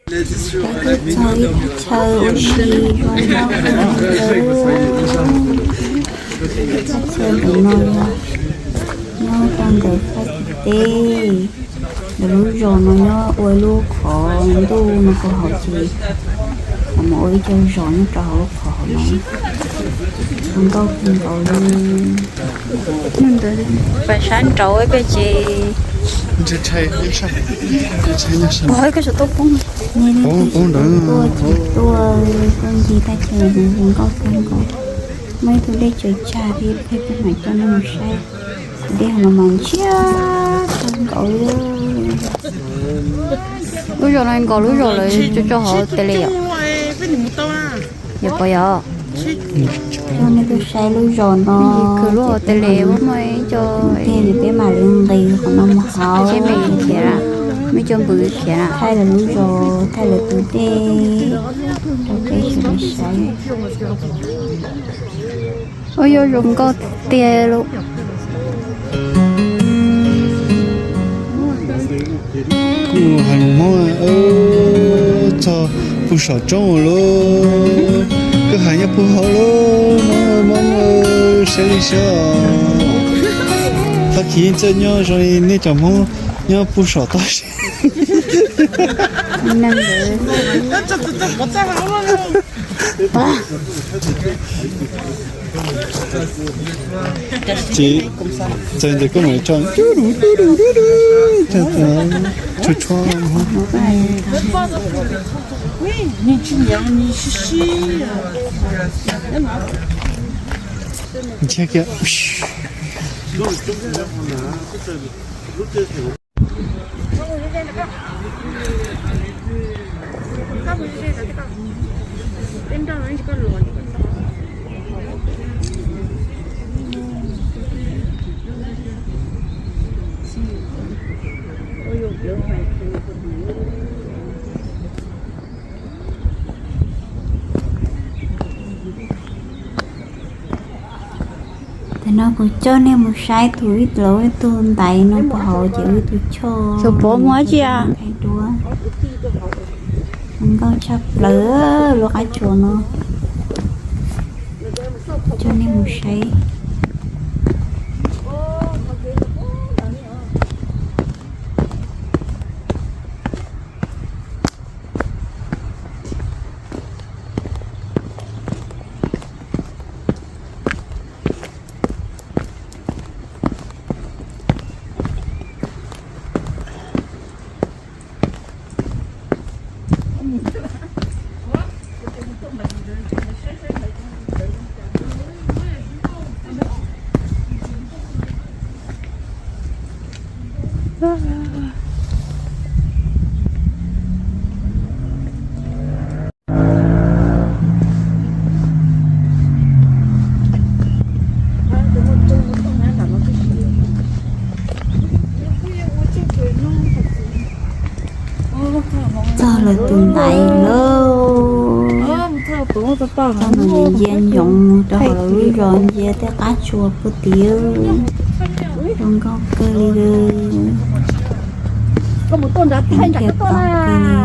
Peb tuaj txog ib thaj chaw ua si zoo nkauj kawg nkaus. Thaj chaw ntawm no yog nyob rau ntawm Fab Kis teb, ntawm lub zos no nyob ua lub qhov ntuj no puag hauv ces los mus ua ib co zos nyob rau hauv lub qhov hauv no. Zoo nkauj kawg nkaus li. Pais sab nraud peb ces pog koj tsis tau poob. Tuaj ces tuaj, tuaj ncig thaj chaw zoo nkauj kawg nkaus. Muaj ib tug dej tsaws tsag thiab peb mam coj nej mus saib. Tus dej hauv no mas ntshiab kawg nkaus li. Lub zos no nkaus lub zos lawv tso tso hauv tes li yom? Yog puas yog? Coj nej tuaj saib lub zos no. Khwv lub hauv tes li muaj ib co tiag ces peb mam li nqis qhov no mus hauv. Muaj ib co npws khiav, thaij lawv lub zos, thaij lawv tus dej rau peb sawv daws saib. Ua yuav zoo nkauj tiag tiag lauj. Kuv hais Hmoob, txog puag saum roob lawm, koj hais nyob puag hauv lawm, Hmoob, Hmoob, saib li saib. Fab Kis yeej txawj nyob zoo li nej cov Hmoob nyob puag saum toj siab. Ces txawm ntawm koj mam tso tsuj tsuj tsuj. Ntshiab kiag. Tam no kuv coj nej mus saib tus ib, lawv ib tug ntaiv no puag hauv ces ib tug choj. Tus pov muag tsi a? Ntaiv duab. Zoo nkauj tshaj plaws lub qab tsuas no. Coj nej mus saib. Txog lawv tus ntaiv lawm. Txog no nciab nciab ncoo rau hauv lawv lub zos, nciab tej qab tsuas puag tim. Zoo nkauj kawg li. Nthiab tau kawg li.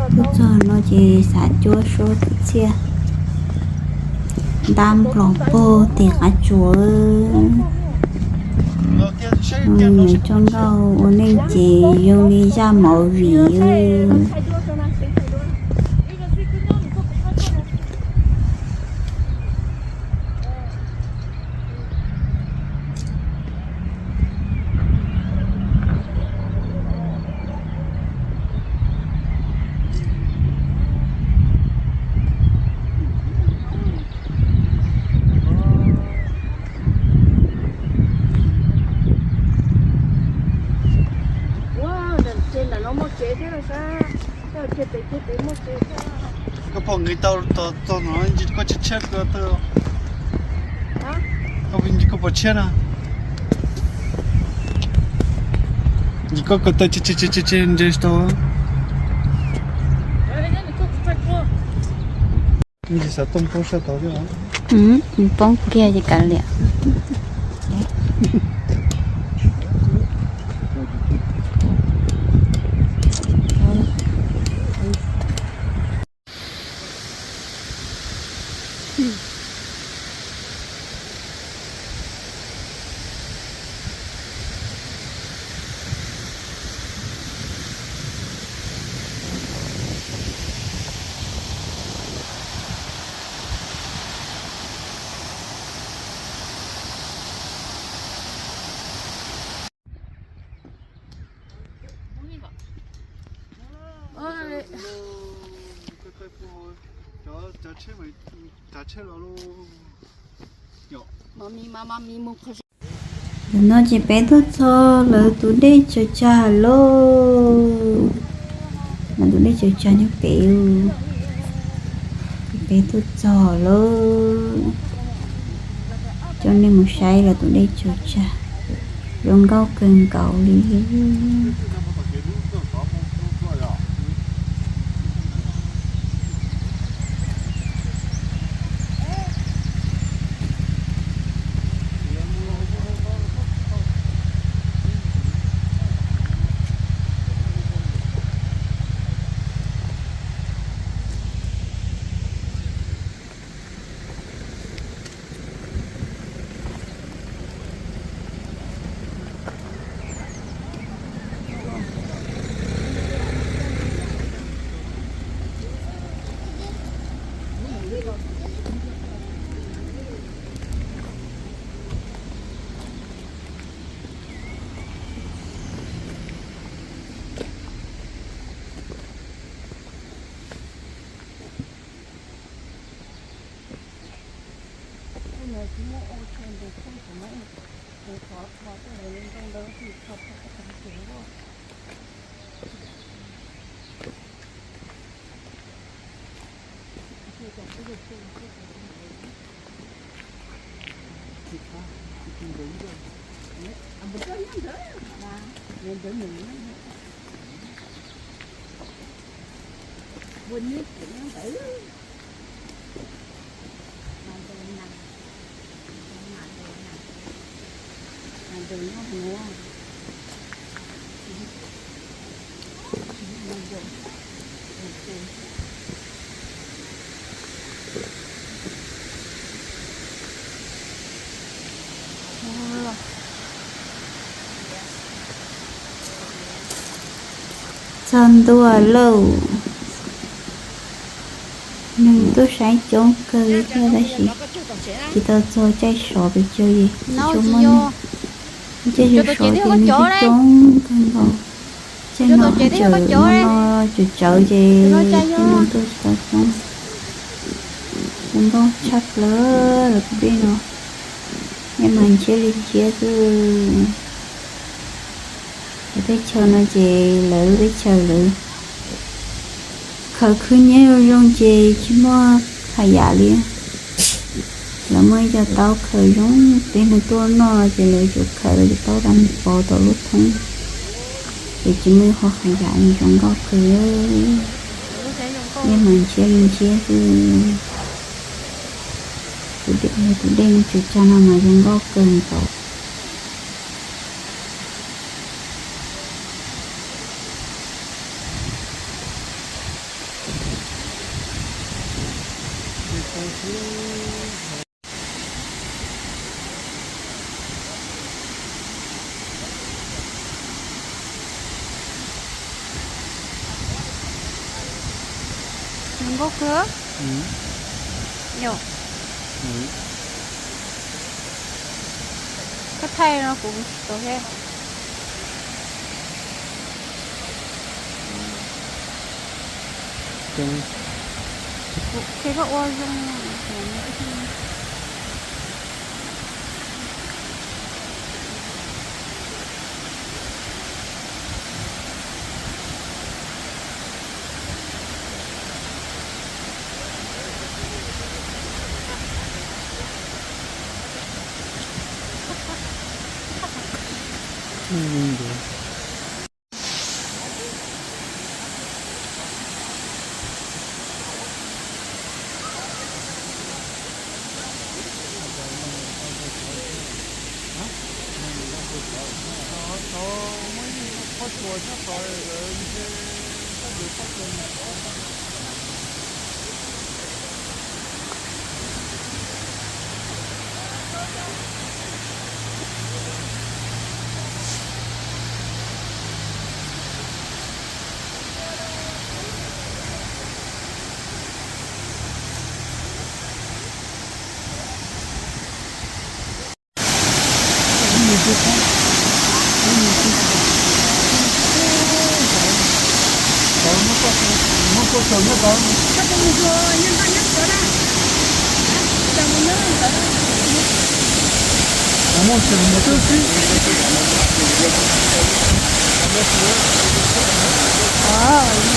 Tuaj txog no ces xav cuab suab tim txhiaj. Ntab nplaum puag tim qab tsuas. Nws coj nkauj ua neej ces zoo li zaj movie. Koj pom nqis tau txog no koj tsis tshiab koj tawg. Koj pom tshiab no. Koj ko taw tseg tseg tseg nres tau. Ntsis xav tuaj poob sab tod thiab. Poob kiag ces kav liam. Ntawm no ces peb tuaj txog lawv tus dej Tsaws Tsag lauj. Lawv tus dej Tsaws Tsag nyob pem. Peb tuaj txog lauj. Coj nej mus saib lawv tus dej Tsaws Tsag, zoo nkauj kawg nkaus li. Txog ntua lauj. Neeg tuaj saib coob kawg li thiab tab sis tsis tau txog caij sov pes tsawg li, tsis tshua muaj neeg. Caij sov ces neeg coob coob kawg nkaus. Caij no tseem no tsawv tsawv ces neeg tuaj tsis tau coob. Zoo nkauj tshaj plaws lawv tus dej no. Dej mas ntshiab li ntshiab xwb. Lawv teb chaws no ces lawv lub teb chaws lawv khaws khwb nyiab zoo zoo ces tsis muaj hais yam li. Lawv muaj ib co taub khaws zoo, tej neeg tuaj noj ces lawv tsuas khaws lawv cov taub rau mus pov tom lub thoob, ces tsis muaj ib qho hais yam li, zoo nkauj kawg. Dej mas ntshiab li ntshiab xwb. Tus dej, tus dej Tsaws Tsag no mas zoo nkauj kawg nkaus. Zoo nkauj kawg. Yog, koj thaij no kuv tsis tau thiab. Kuv qhia koj ua zoo. Nkauj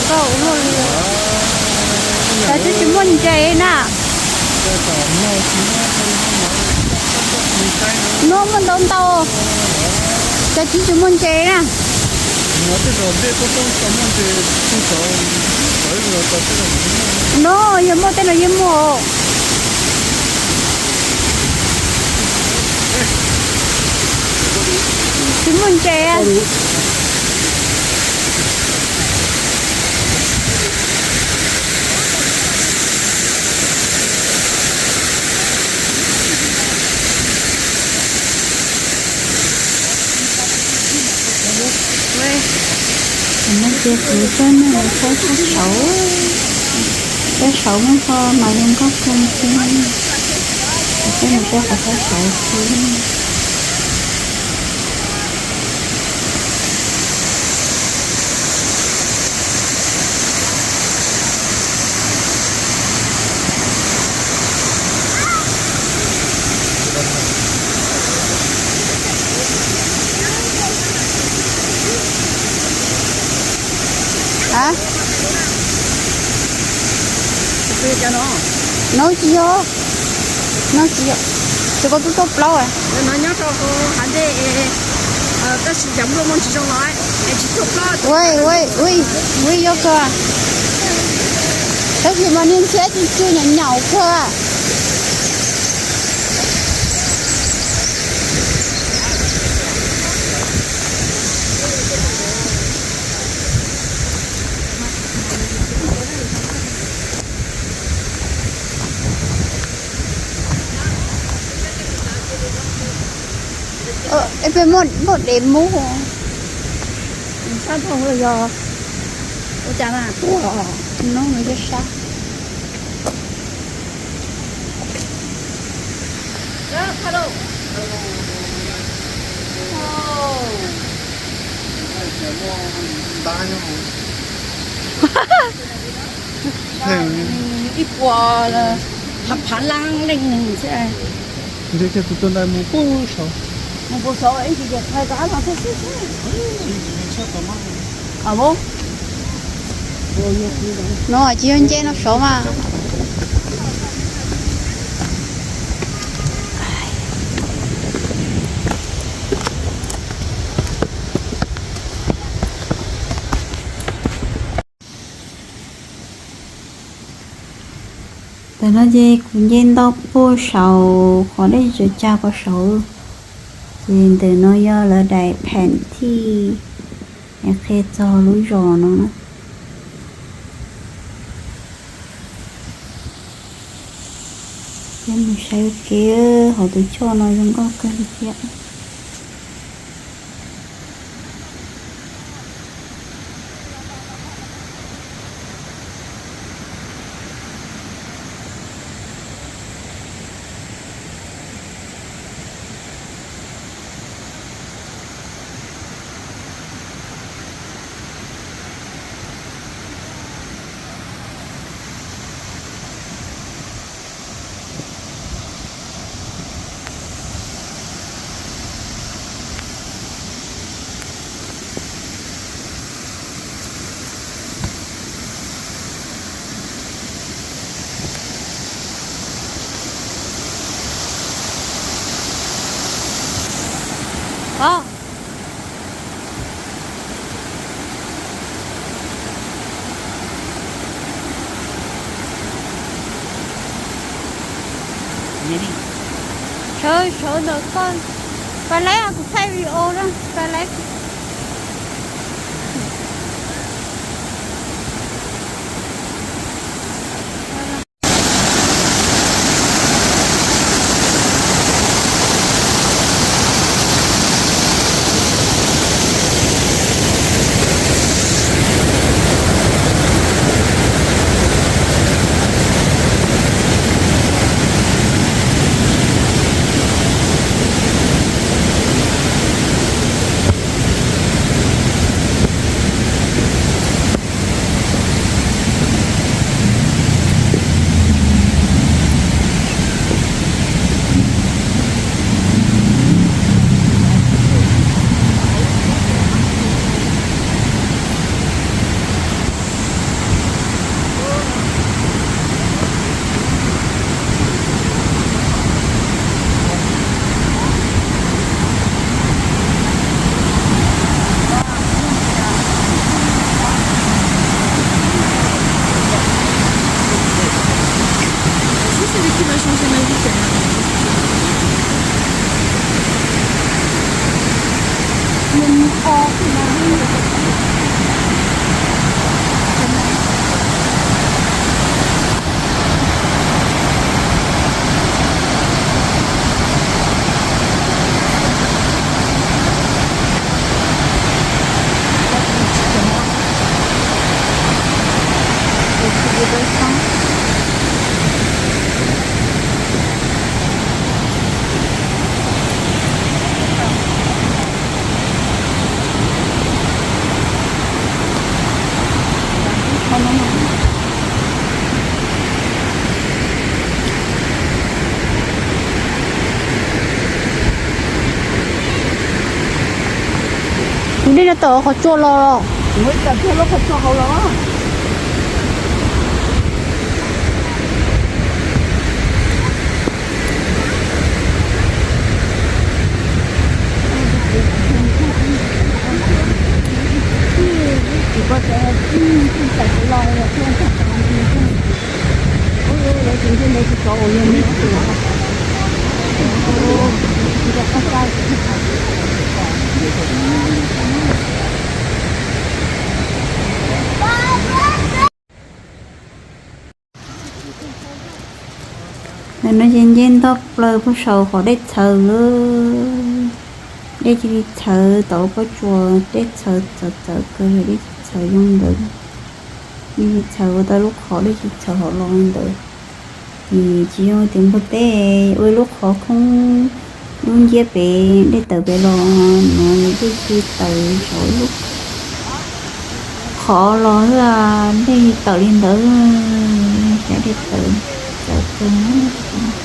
ua luaj li. Cov twb tsis muaj ntses na. No muaj ntau ntau. Cov twb tsis muaj ntses na. No yog muaj tej no yeej muaj. Tsis muaj ntses. Kuv no ces kuv coj nej los saib sab saud, sab saud muaj qhov mas zoo nkauj kawg xwb, kuv coj nej saib qhov sab saud xwb. No tsis yog, no tsis yog, ces koj twb tuaj plaub. Nyob rau hav ntej, tab sis cov nplooj muaj tsis zoo los es tsis tuaj plaub. Ui, ui, ui, yog kawg. Tab sis mas niag ntxhiab cus cus nyaum nyaum kawg. Peb muaj dev mub. Sab tod yog ua cas na, tuag no mas yog sab. Ib puas phav phav lab leej xwb. Ntshe tus tuaj ntais mus puag saud. Mus puag saud ib ntsis ces thaij rov qab los thiab xwb. No tsis yog nce no saud mas. Ntawm no ces kuv nce ntau puag saud qhov dej tsaws cag puag saud. Ces ntawm no yog lawv daim pheem thij es qhia txog lub zos no na. Peb mus saib ua ke, hauv tus choj no zoo nkauj kawg li thiab. Sawv sawv ntawm koj, pab laib kuv thaij video na, pab laib. Tawm qhov tsua los. Ua tawm kiag lub qhov tsua hauv los. Ntawm no ces nce ntog plaws puag saum qhov dej txhawv lawm. Dej cia li txhawv tau pob tsuas, dej txhawv txawv txawv kawg li, dej tsis txhawv zoo ntawd. Dej tsis txhawv ua tau lub qhov dej tsis txhawv hauv los li ntawd. Ces tsis zoo tias npua teb ua lub qhov khoob dub nciab pem dej tawm pem los no, dej cia li tawm saum lub qhov los xwb, dej tawm li ntawd, cas dej tawm txawv kawg.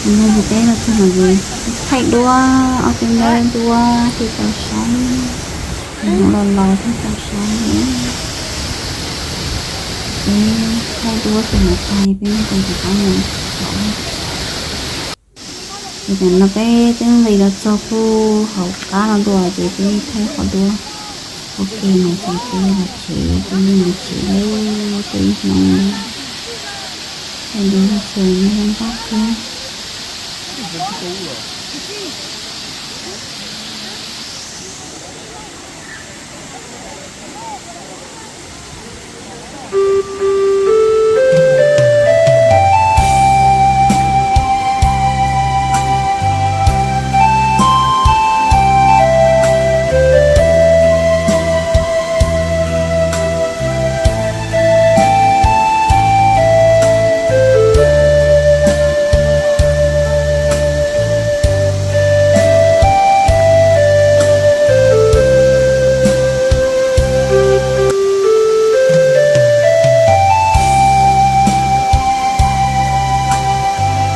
Npua teb los txog no ces thaij duab, ob peb nyob duab thiaj tau saib, mus los laus thiaj tau saib. Peb thaij duab txog no tag, peb nyob rau tom qab no tod. Ces tam no peb twb nqis los txog puag hauv qab no dua ces peb thaij qhov duab ua ke no ces peb los tsev, peb yeej mus tsev lawm, peb ib hnub thaij duab txog no nyob npab kawg.